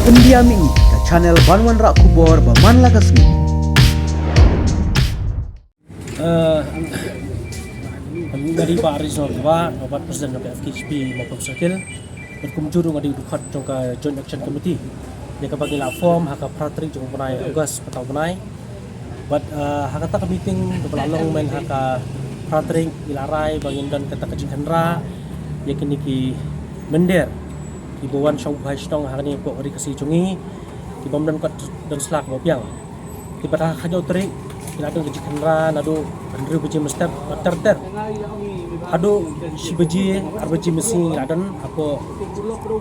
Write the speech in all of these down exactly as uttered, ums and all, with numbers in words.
India Mih, ka channel ban wanrah khubor ba man la ka sngi. Eh, nga dei Bah Rizal Kaba, nga Vice President jong ka F K J P Mawprem Circle. Bad kumjuh ruh nga dei u dkhot jong ka Joint Action Committee, ïa kaba ngi la form ha ka phra tarik jong u bnai August mynta u bnai. Bad, eh, ha kata ka meeting kaba la long mynta ha ka phra tarik, ngi la rai ba ngin don kata ka jingkhynra ïa kine ki mynder kiba wan shong bha shnong ha kane hapoh ka ri Khasi jong ngi, kibym don kot don sla kaba biang. Te bad ha ka khathynñiew tarik ngi la don ka jingkhynra naduh hynriew baje mynstep bad ter ter haduh shi baje, ar baje mynsngi ngi la don hapoh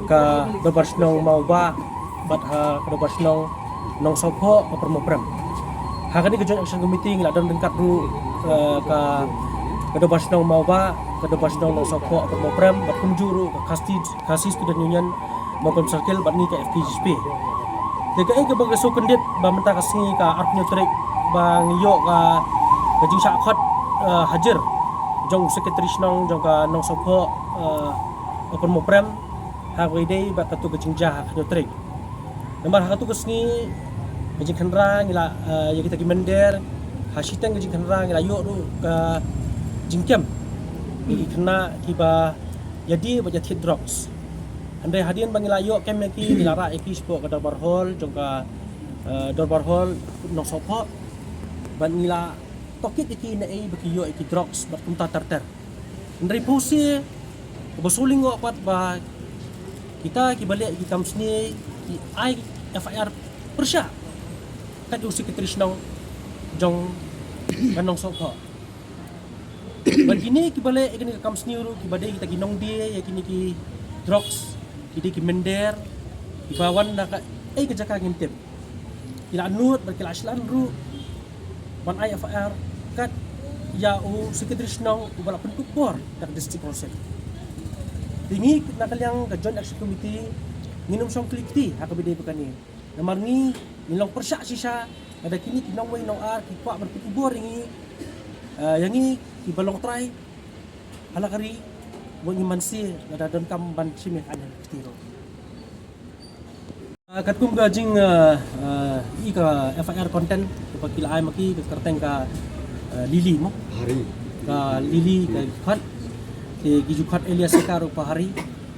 ka Dorbar Shnong Mawbah bad ha ka Dorbar Shnong Nongsawphoh Upper Mawprem. Ha kane ka Joint Action Committee ngi la don ryngkat ruh, eh, ka, ka Dorbar Shnong Mawbah, ka Dorbar Shnong Nongsawphoh Upper Mawprem bad kumjuh ruh ka Khasi, Khasi Student Union Mawprem Circle bad ngi ka F K J P. Te kaei kaba nga sngewkyndit ba mynta ka sngi ka arphew tarik ba ngi ïoh ka, ka jingshah khot, eh, hajir jong u Secretary Shnong jong ka Nongsawphoh, eh, Upper Mawprem, ha kaba ïadei bad katu ka jingjia ha ka hynñiew tarik. Namar ha katu ka sngi ka jingkhynra ngi la, eh, ïa kita ki mynder, ha shiteng ka jingkhynra ngi la ïoh ruh ka jingkem ïa ki khynnah kiba ïadie bad ïa thied drugs. Hynrei hadien ba ngi la ïoh kem ïa ki, ngi la rah ïa ki shapoh ka Dorbar Hall jong ka, eh, Dorbar Hall Nongsawphoh. Bad ngi la tohkit ïa ki naei ba ki ïoh ïa ki drugs bad kumta ter ter. Hynrei puse kaba sngewlyngngoh pat ba kita kiba leh ïa ki kam sniew ki ai F I R pyrshah kat ïa u Secretary Shnong jong ka Nongsawphoh. Bad kine kiba leh ïa kine ki kam sniew ruh kiba dei kita ki nongdie ïa kine ki drugs, ki dei ki mynder kiba wan na kaei ka jaka ngim tip. Ki la nud bad ki la shlan ruh ban ai F I R kat ïa u Secretary Shnong uba la pynkup bor da ka District Council. Te ngi na ka liang ka Joint Action Committee ngin ym shong khlieh kti ha kaba ïadei bad kane. Namar ngi, ngi long pyrshah shisha lada kine ki nongwei nongar ki kwah ban pynkup bor ïa ngi, eh, ïa ngi kiba long trai ha la ka ri, wat ngim banse lada donkam ban shim ïa ka aiñ ha ka kti ruh. Ah, katkum ka jing, ah, ah, i ka F I R content kaba ki la ai ma ki, ka kyrteng ka, ah, Lily mo? Hari. Ka Lily ka dkhot. Te ki ju khot alias Seka ruh Pahari.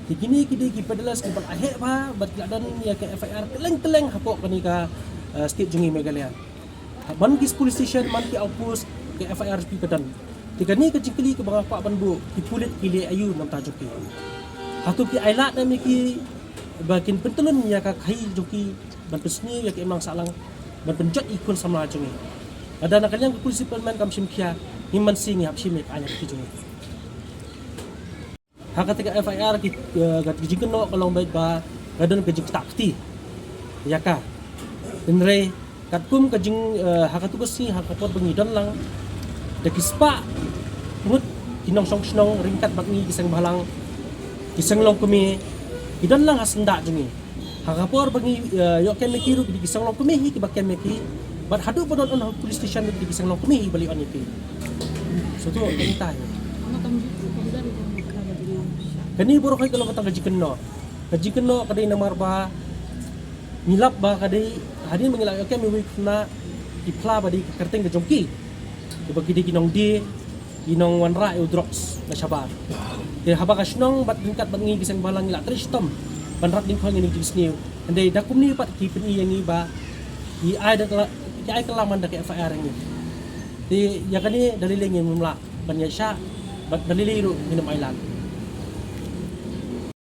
Te kine ki dei ki peddlers kiba la heh bha bad ki la don ïa ka F I R kylleng kylleng hapoh kane ka, ah, state jong ngi Meghalaya. Ban ki police station, ban ki outpost, ka F I R phi ka don. Te kane ka jingkylli kaba nga kwah ban buh, ki pulit ki leh aïu na bynta jong ki? Hato ki ailad ne em ïa ki ba kin pyntylun ïa ka khaïi jong ki ban pynsniew ïa ka imlang sahlang ban pynjot ïa ki khun samla jong ngi? Lada na ka liang ka police department kam shim khia, ngim banse ngi hap shim ïa ka aiñ ha ka kti jong ngi. Ha kata ka F I R ki, eh, ka jingkynnoh ka long beit ba ka don ka jingktah kti ïa ka. Hynrei katkum ka jing, eh, ha katu ka sngi ha ka por ba ngi don lang da ki spah ngut ki nongshong shnong ryngkat bad ngi ki seng bhalang, ki seng longkmie, ki don lang ha syndah jong ngi. Ha ka por ba ngi, eh, ïoh kem ïa ki ruh ki dei ki seng longkmie hi kiba kem ïa ki. Bad haduh ba don on ha police station ruh ki dei ki seng longkmie hi ba leit on ïa ki. Shuh to ka ita hi. Kane baroh hi ka long kata ka jingkynnoh. Ka jingkynnoh ka dei namar ba ngi lap ba ka dei hadien ba ngi la ïoh kem ïa uwei u khynnah, ki phla ba dei ka kyrteng ka jong ki, kiba ki dei ki nongdie, ki nongwanrah ïa u drugs na shabar. Te haba ka shnong bad ryngkat bad ngi ki seng bhalang ngi la trei shitom ban rat lyngkhot ïa kine ki jingsniew. Hynrei da kumne pat ki pyni ïa ngi ba ki ai da ka la, ki ai kylla man da ka F I R ïa ngi. Te ïa kane da lei lei ngim lah ban ïaishah bad da lei lei ruh ngin ym ailad.